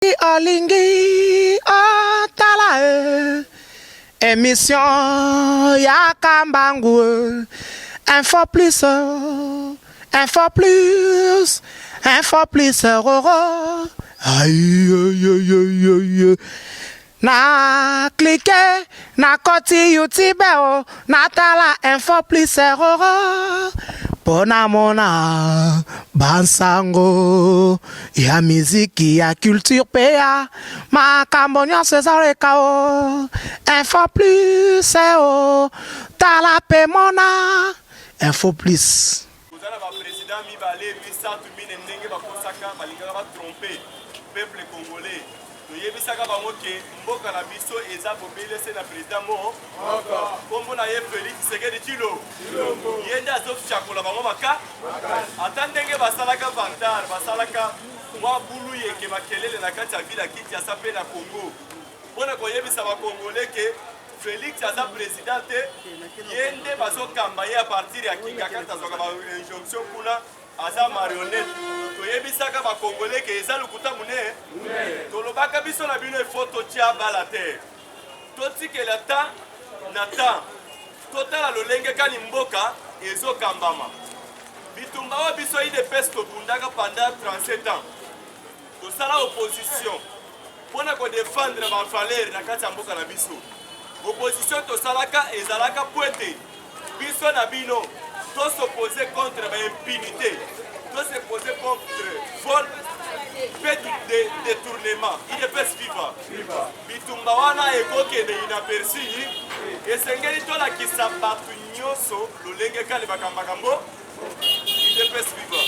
Olingi otala e emission ya kambangu e info plus info plus info plus roro aïe na clique na koti youtube o natala info plus roro mpo namona bansango ya miziki ya culture mpe ya makambo nyonso ezaleka o info plus o tala mpe mona info plus. Toza na ba president mibale, misatu, mine ndenge bakosaka balingaka ba tromper peuple congolais. Toyebisaka bango ke mboka na biso eza bobele se na president moko kombo na ye Felix Tshisekedi Tshilo. Ye nde azofiakola bango maka ata ndenge basalaka vantar, basalaka mwa bulu yeke makelele na kati ya ville ya Kinshasa mpe na Congo mpo na koyebisa ba Congolais ke Felix aza president te, ye nde bazokamba ye a partir ya Kingakati, azwaka ba injonction kuna, aza marionnette. Toyebisaka ba Congolais ke eza lokuta monene, tolobaka biso na bino ifo totia bala te, totikela temps na temps, totala lolenge kani mboka ezokambama. Bitumba oyo biso UDPS tobundaka pendant 37 ans, tosala opposition mpo na kodefendre ba valeur na kati ya mboka na biso. Opposition tosalaka ezalaka mpo ete biso na bino tosopose contre ba impunité, tosepose contre vol mpe détournement. UDPS viva! Bitumba wana ekokende inaperçu, esengeli tolakisa bato nyonso lolenge kani bakambaka mbo. UDPS viva!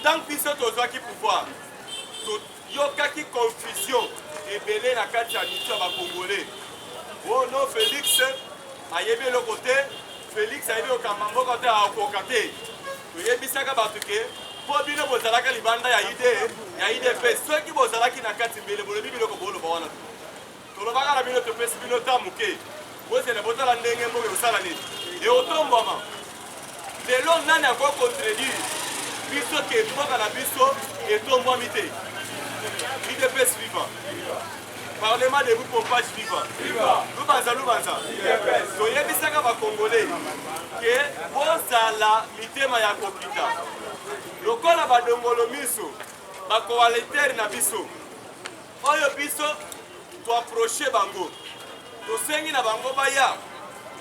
Tant biso tozwaki pouvoir, toyokaki confusion ebele na kati ya mitu ya ba Congolais. Oh non, Felix ayebi eloko te, Felix ayebi kokamba mboka te, akoka te. Toyebisaka bato ke mpo bino bozalaka libanda ya ide ya UDPS, soki bozalaki na kati mbele bolobi biloko boloba wana. Tolobaka na bino, topesi bino ta moke, bozela botala ndenge mboka ekosala nini, ekotombwama. Lelo nani akoki contredire biso ke mboka na biso etombwami te? UDPS viva! Parlement debout, pompage viva! Lubanza lubanza! Toyebisaka ba Congolais ke bozala mitema ya kokita lokola badongolo miso ba coalitere na biso oyo biso toapproche bango, tosengi na bango baya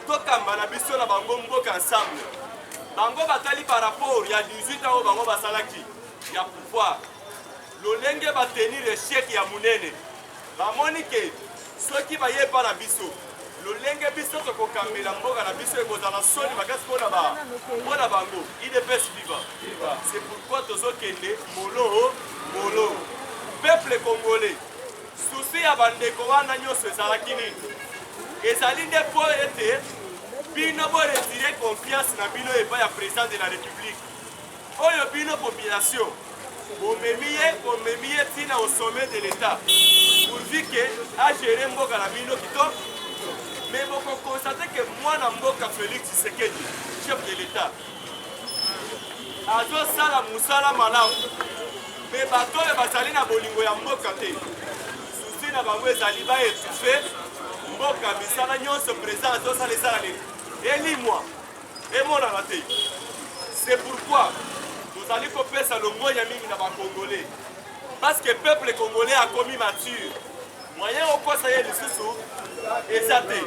tokamba na biso na bango mboka ensemble. Bango batali par rapport ya 18 ans oyo bango basalaki ya pouvoir, lolenge batenir échec ya monene, bamoni ke soki baye epa na biso, lolenge biso tokokambela mboka na biso ekozala soni makasi mpona bango. UDPS viva! C'est pourquoi tozokende molo molo. Peuple congolais, souci ya bandeko wana nyonso ezalaki nini? Ezali nde mpo ete bino boretire confiance na bino epai ya président de la République oyo bino population bomemi ye, bomemi ye ntina au sommet de l'État pourvu ke agere mboka na bino kitoko. Mais bokokonstate ke mwana mboka Félix Tshisekedi, chef de l'État, azosala mosala malamu, me bato oyo bazali na bolingo ya mboka te, susi na bango ezali baetufe mboka. Misala nyonso président azosala esala nini? Elimwa, emonana te. C'est pourquoi tozali kopesa longonya mingi na bacongolais, parce que peuple congolais akomi mature, moyen okosa ye lisusu eza te.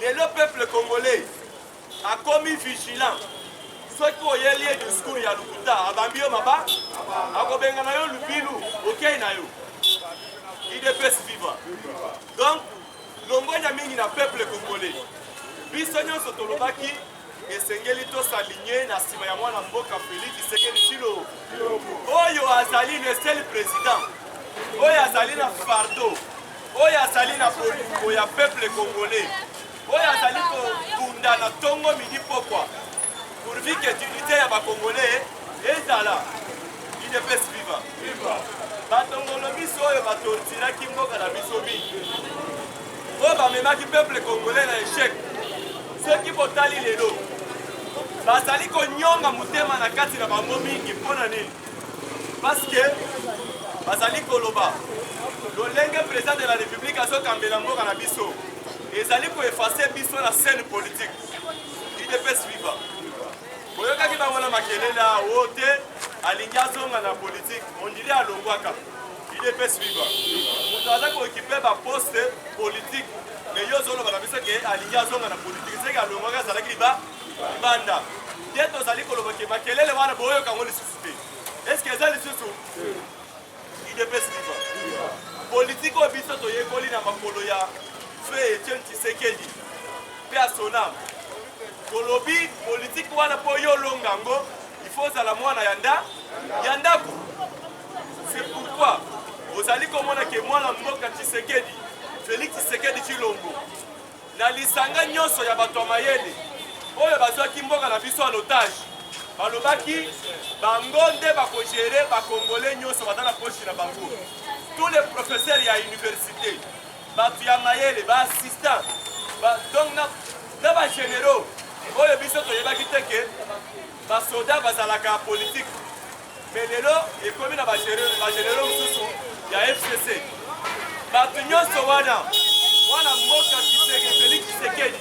Lelo peuple congolais akomi vigilant, soki oyeli ye discours ya lokuta, abambi yo maba, akobengana yo lubilu, okei na yo. UDPS viva! Donc longonya mingi na peuple congolais. Biso nyonso tolobaki esengeli tosalinye na nsima ya mwana mboka Félix Tshisekedi Tshilombo, oyo azali le seul président oyo azali na fardeau, oyo azali na bolingo ya peuple congolais, oyo azali kobunda na ntongo midi pokwa pourvu que dignité ya bacongolais ezala. UDPS viva! Batongolo miso oyo batortiraki mboka na biso mingi, oyo bamemaki peuple congolais na échec, soki botali lelo bazali konyonga motema na kati na bango mingi. Mpo na nini? Parce que Bazali koloba lolenge président de la République azokambela mboka na biso ezali koeffacer biso na scène politique. UDPS viva! Boyokaki bango na makelele awo te, alingi azonga na politique, on dirait alongwaka. UDPS viva! Moto aza kooccuper baposte politique, mais yo ozoloba na biso ke alingi azonga na politique, seke alongwaka, azalaki libanda. Nde tozali koloba ke makelele wana boyoka yango lisusu te. Est ce que eza lisusu? UDPS viva! Politike oyo biso toyekoli na makolo ya feu Etienne Tshisekedi mpe ya Sonam, tolobi politike wana mpo yo olonga yango, il faut ozala mwana ya nda ya ndako. C'est pourquoi ozali komona ke mwana mboka Tshisekedi, Félix Tshisekedi Tshilombo, na lisanga nyonso ya bato ya mayele oyo bazwaki mboka na biso en otage, balobaki bango nde bakogérer bakongole nyonso baza na poche na bango, tous les professeurs ya université, bato ya mayele, baassistant ba, donc na bagénéraux oyo biso toyebaki te ke basoda bazalaka politique, mais lelo ekomi na bagénéraux mosusu ya FCC. Bato nyonso wana, mwana mboka Tshisekedi, Félix Tshisekedi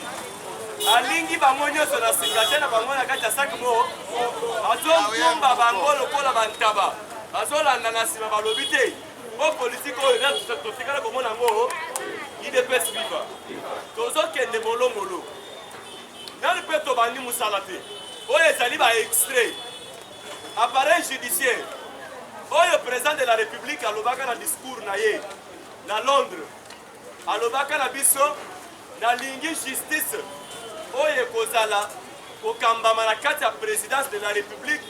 alingi bango nyonso na singa te na bango na kati ya sac mo, azokumba bango lokola bantaba, bazolanda na nsima. Balobi te po politike oyo totikala komona yango. UDPS viva! Tozokende molongolo nani mpe tobandi mosala te. Oyo ezali baextrait. Appareil judiciaire oyo président de la République alobaka na discours na ye na Londres, alobaka na biso: nalingi justice oyo ekozala kokambama na kati ya présidence de la République,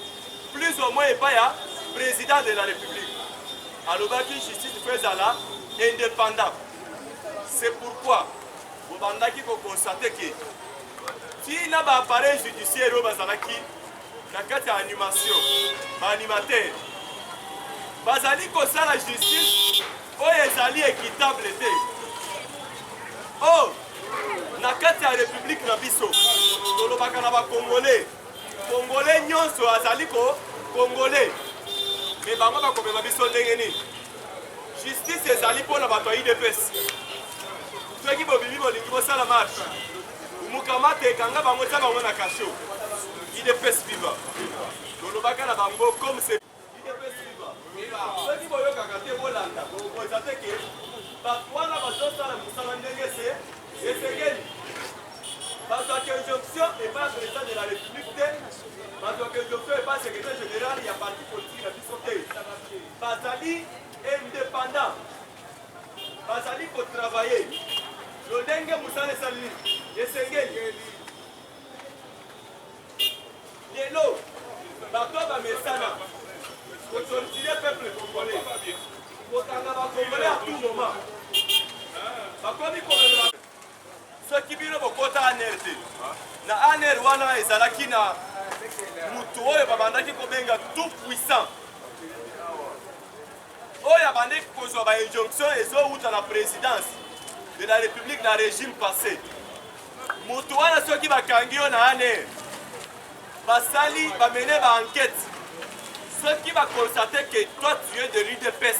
plus ou moins epai ya président de la République. Alobaki justice faut ezala indépendant. C'est pourquoi bobandaki koconstater ke ntina baappareil judiciaire oyo bazalaki na kati ya animation, baanimateur bazali kosala justice oyo ezali équitable te. O na kati ya république na biso, tolobaka na bakongolais, congolais nyonso azali ko congolais, mais bango bakomema biso ndenge nini? Justice ezali mpona bato ya UDPS. Soki bobimi, bolingi bosala marche, mukamata ekanga bango, tia bango na kasho. UDPS viva! Tolobaka na bango comme c'est. UDPS viva! Soki boyokaka te, bolanda bokoza te ke bato wana bazosala mosala ndenge se esengeli. Bazwaka injonction epai ya président de la République te, bazwaka injonction epai secrétaire général ya parti politique na biso te. Bazali indépendant, bazali kotravailler lolenge mosala esali esengeli. Lelo bato bamesana kotorturer peuple congolais, kokanga bakongolais à tout moment. Bakomi komema. Soki bino bokota ANR te, na ANR wana ezalaki na mutu oyo babandaki kobenga tout puissant, oyo abandaki kozwa bainjonction ezowuta na présidence de la République na régime passé. Mutu wana, soki bakangi yo na ANR, basali bamene baenquête, soki baconstater que toi tu es de l'UDPS,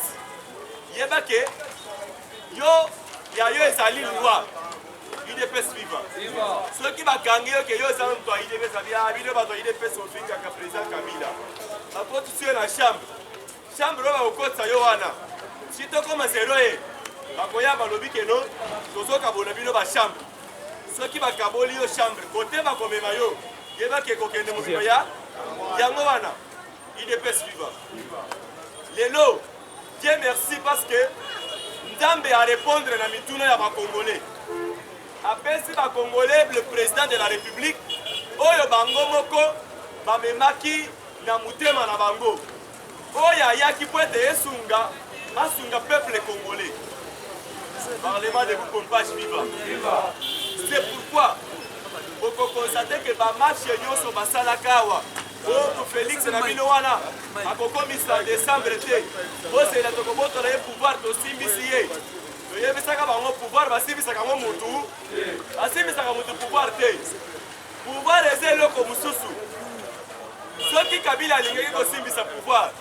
yeba ke yo ya yo ezali loi. UDPS viva! Soki bakangi yo ke yo eza moto ya UDPS, abi ah, bino bato ya UDPS ofingaka président Kabila, bakotisi yo na chambre. Chambre oyo bakokotisa yo wana, si tokoma zero ye bakoya, balobi keno tozokabola bino bachambre. Soki bakaboli yo chambre, kote bakomema yo, yebaki ekokende mobima ya yango wana. UDPS viva! Lelo, Dieu merci, parce que Nzambe arépondre na mituna ya bakongolais, apesi bakongolais le président de la République oyo bango moko bamemaki na motema na bango, oyo ayaki po ete esunga, asunga peuple congolais. Parlement debout pompage viva! C'est pourquoi okoconstater ke bamarche nyonso basalaka awa, oyo Félix na bino wana akokomisa décembre te, bozela, tokobotola ye pouvoir. Tosimbisi ye, toyebisaka bango pouvoir basimbisaka yango mutu, basimbisaka mutu pouvoir te. Pouvoir eza eloko mosusu. Soki Kabila alingaki kosimbisa pouvoir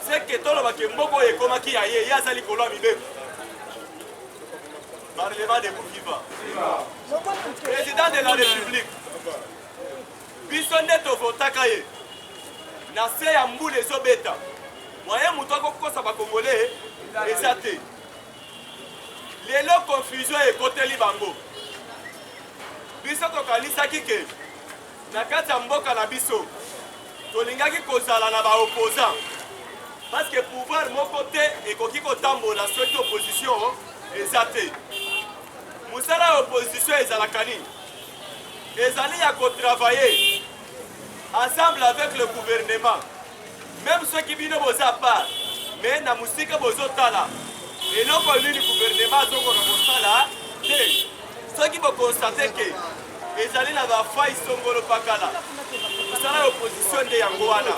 Seke toloba ke mboka oyo ekomaki ya ye, ye aza likolo ya mibeko. Parlement debout viva. Président de la République, biso nde tovotaka ye na se ya mbula ezobeta, moyen moto akokosa bakongole eza te. Lelo confusion ekoteli bango. Biso tokanisaki ke na kati ya mboka na biso tolingaki kozala na ba opposants parce que pouvoir moko te ekoki kotambola soki opposition eza te. Mosala ya opposition ezalaka nini? Ezali ya kotravailler ensemble avec le gouvernement, même soki bino boza part, mais na mosika bozotala eloko nini gouvernement azokoka kosala te. Soki bokonstate ke ezali na bafai songolo pakala, mosala ya opposition nde yango wana.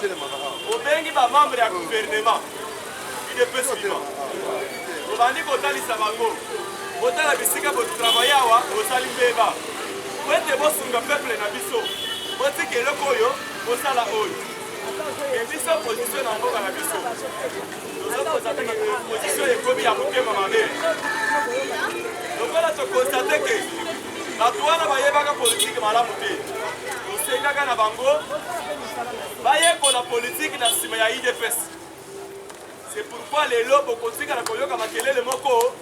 Obengi bamembre ya gouvernement UDPS vivant, obandi kotalisa bango, botala bisika botravaille awa, bosali mbeba po ete bosunga peuple na biso, botika eloko oyo, bosala oyo. Me biso opposition na mboka na biso tozokonstate ke opposition ekomi ya motema mabe. Lokola tokonstate ke bato wana bayebaka politike malamu te, tosengaka na bango bayekola politike na nsima ya UDPS. C'est pourquoi lelo bokotikala koyoka makelele moko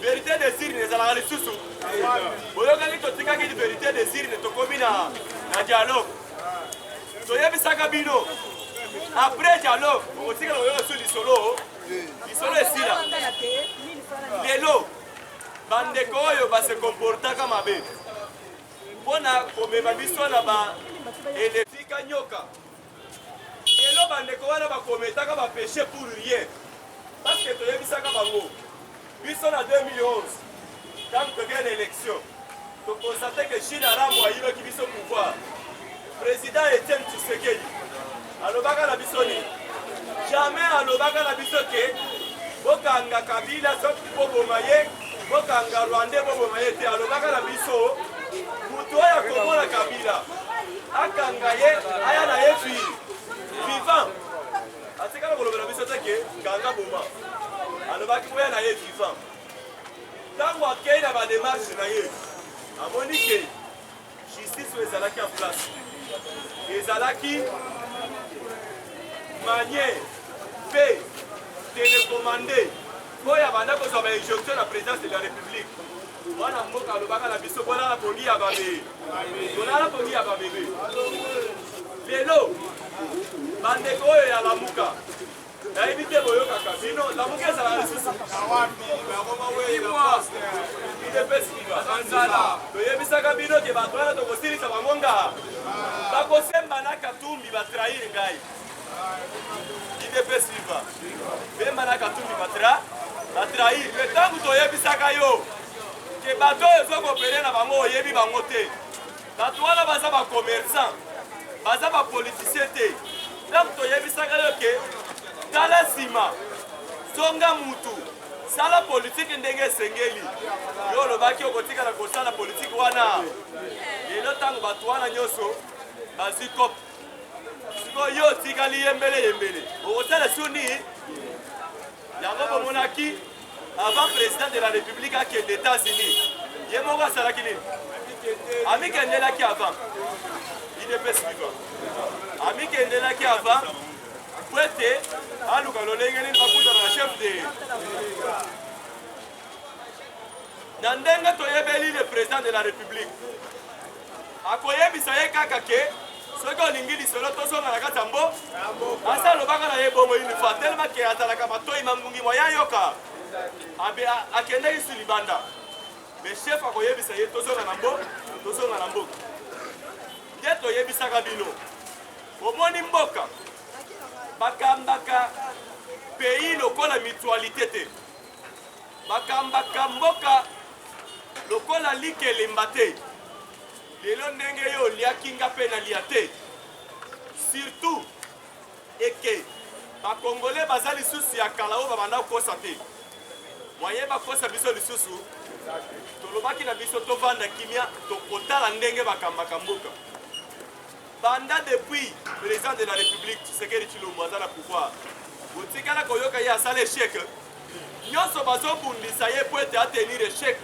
vérité des urnes ezalaka lisusu. Boyokaki totikaki vérité des urnes, tokomi na dialogue. Toyebisaka bino après dialogue bokotikala koyoka so lisolo, lisolo esila. Lelo bandeko oyo base comportaka mabe mpona komema biso na ba eletika nyoka. Lelo bandeko wana bakometaka bapeshe pour rien, parce que toyebisaka bango biso na 2011 ntango tokei na élection, tokonstate ke Chine Arambo ayibaki biso pouvoir. Président Etienne Tshisekedi alobaka na biso nini? Jamais alobaka na biso ke bokanga Kabila soki boboma ye, bokanga Rwandais boboma ye te. Alobaka na biso moto oyo akomona Kabila akanga ye, aya na ye fi vivant. Atikala kolobela biso te ke kanga boma, alobaki boya na ye vivant. Ntango akei na bademarche na ye, amoni ke justice oyo ezalaki en place ezalaki manière mpe télécommandé oyo abanda kozwa bainjonction na présidence de la République. Mwana mboka alobaka na biso bolala pongi ya babe, bolala pongi ya babebe. Lelo bandeko oyo ya Lamuka, nayebi te boyokaka bino Lamuka ezalaka lisusu? UDPS viva. Toyebisaka bino ke bato wana tokosilisa bango nga bakosemba na Katumbi batrahir ngai. UDPS viva. Bemba na Katumbi batrahir. Mpe ntango toyebisaka yo ke bato oyo ezokopere na bango, oyebi bango te, bato wana baza bacommerçant, baza bapoliticien te. Ntango toyebisaka yo ke tala nsima, zonga mutu, sala politike ndenge esengeli, yo olobaki okotikala kosala politike wana. Lelo ntango bato wana nyonso bazwi cope, sikoyo yo otikali yembele yembele, okosala suni yango. Bomonaki avant président de la République akende États-Unis, ye moko asalaki nini? Amikendelaki avant. UDPS viva. Amikendelaki avant po ete aluka lolenge nini bakutana na chef de na ndenge toyebeli le président de la République, akoyebisa ye kaka ke soki olingi lisolo, tozonga na kati ya mbo. Asa alobaka na ye bongo une fois, tellement ke azalaka matoi mangungi moya yoka. Akendaki su libanda, mais chef akoyebisa ye tozonga na mbo, tozonga na mboka. Nde toyebisaka bino, omoni mboka bakambaka pays lokola mutualité te, bakambaka mboka lokola likelemba te. Lelo ndenge yo oliaki, nga mpe nalia te. Surtout eke bakongole baza lisusu ya kala oyo babanda kokosa te, moyen bakosa biso lisusu. Tolobaki na biso tovanda kimia, tokotala ndenge bakambaka mboka. Banda depuis président de la République Tshisekedi Tshilombo aza na pouvoir. Botikala koyoka ye asala echec? Nyonso bazobundisa ye mpo ete atenir echec.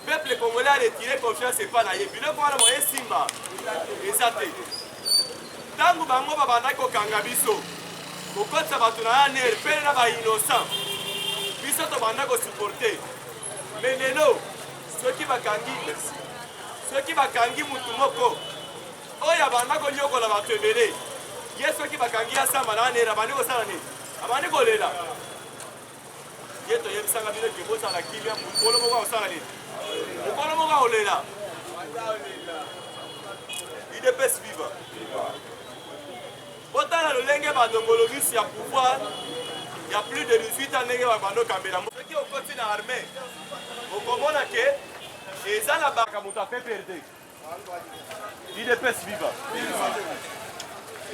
Peuple congolais a retire confiance epa na ye. Biloko wana moye esimba eza te. Ntango bango babandaki kokanga biso, kokotisa bato na ANR mpe na ba innocent, biso tobanda kosupporte. Mais lelo soki bakangi, merci, soki bakangi mutu moko oyo abanda konyokola bato ebele, ye soki bakangi ye asamba na ANR, abandi kosala nini? Abandi kolela. Ye toyebisaka bino ke bozala kimia, mokolo moko akosala nini? Mokolo moko akolela. UDPS viva! Botala lolenge badongolo misu ya pouvoir ya plus de 18 ans ndenge babanda okambela. Soki okoti na armée, okomona ke eza na baka moto ya PPRD. UDPS viva!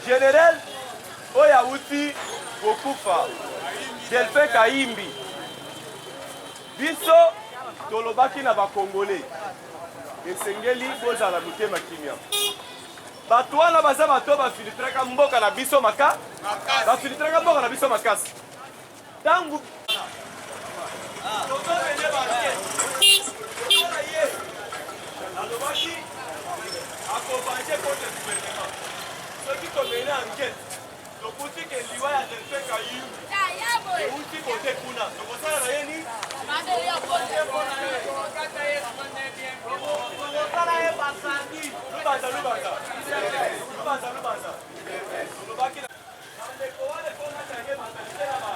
General oyo awuti kokufa, Delphin Kahimbi, biso tolobaki na bakongole, esengeli bozala motema kimia. Bato wana baza bato bafiltraka mboka na biso maka bafiltraka mboka na biso makasi. Ntango tozomene bankete lokola ye alobaki akovange contre gouvernement, soki tomene enquête, tokuti ke liwa ya Delphin Kayumbi euti kote kuna, tokosala na ye nini? Lubanza, lubanza, lubanza, lubanza. Tolobaki na bandeko wana efo batange mentalité na ba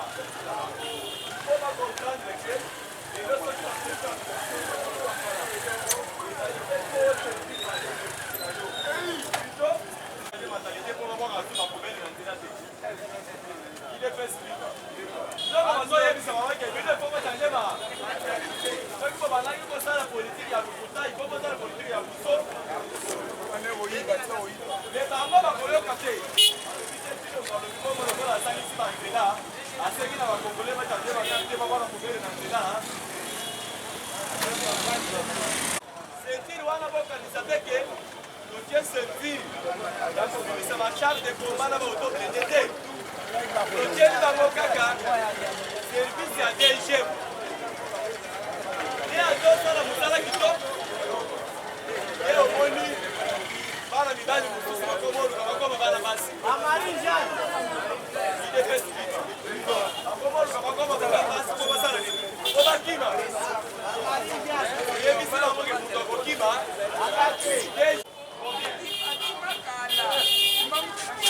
po ba comprendre ke lelo soki ezali te po servir na yo, plutôt mentalité mpo babwaka bato bakobele na nzela te. UDPS viva! Ntango bazoyebisa bango ke bino ifo bochange ba, soki bobandaki kosala politike ya lokuta, ifo bosala politike ya buso. Me bango bakoyoka te. Alobi te Tshilombo alobi bongo lokola asalisi banzela, asengi na bakongole bachange mentalité, babwaka poubelle na nzela. Ceinture wana, bokanisa te ke totie ceinture ya kobimisa ba char de combat na ba auto blindé te. Totieli bango kaka service ya DGM ye azosala mosala kitoko. Ye omoni bana mibali mosusu bakoma oluka bakoma bana basi. UDPS viva! Bakoma oluka bakoma bana basi po basala nini? Po bakima. Oyebisi bango ke moto akokima.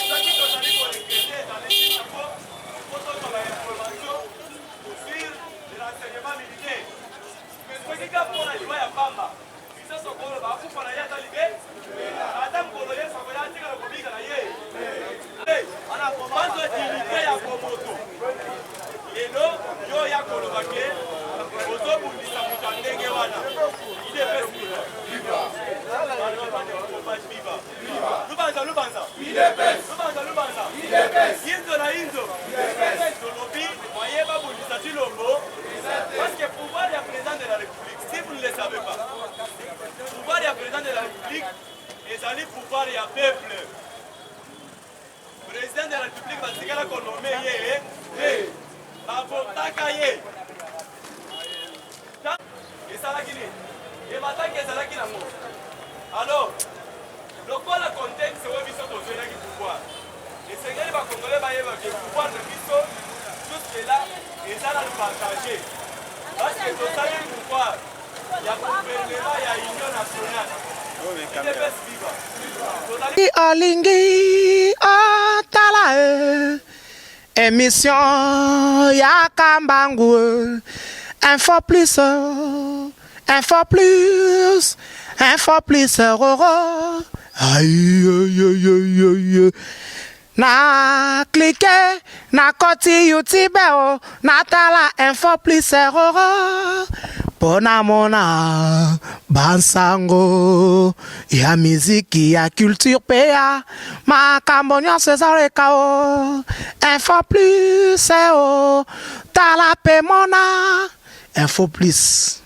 Soki tozali koregrete, ezali juste po tozwa ba information sur le renseignement militaire. Mais soki kaka mpona liwa ya pamba, biso sokoloba akufa na ye ata libe, ata mokolo Yesu akoya, atikala kobika na ye. Bazwa dignité ya bomoto. Lelo yo ya koloba ke ozobundisa moto ya ndenge wana. UDPS viva! Viva! Lubanza, lubanza, lubanza, lubanza, inzo na inzo. Tolobi moye babundisa Tshilombo, parce que pouvoir ya président de la République, si vous ne le savez pas, pouvoir ya président de la République ezali pouvoir ya peuple. Président de la République batikala konome ye te, bavotaka ye. Esalaki nini? Emataki, ezalaki nango. Alors lokola contexte oyo biso tozwelaki pouvoir, esengeli bakongole bayeba ke pouvoir na biso jusque là eza nanu partage, parce que tosali pouvoir ya gouvernement ya union nationale. UDPS viva! Tozali Olingi otala e émission ya Kambangu, Info Plus, Info Plus, Info Plus roro. Aïe aïe aïe aïe, na clique, na koti YouTube o, natala Info Plus roro mpo namona bansango ya miziki, ya culture mpe ya makambo nyonso ezaleka o Info Plus o. Tala mpe mona Info Plus.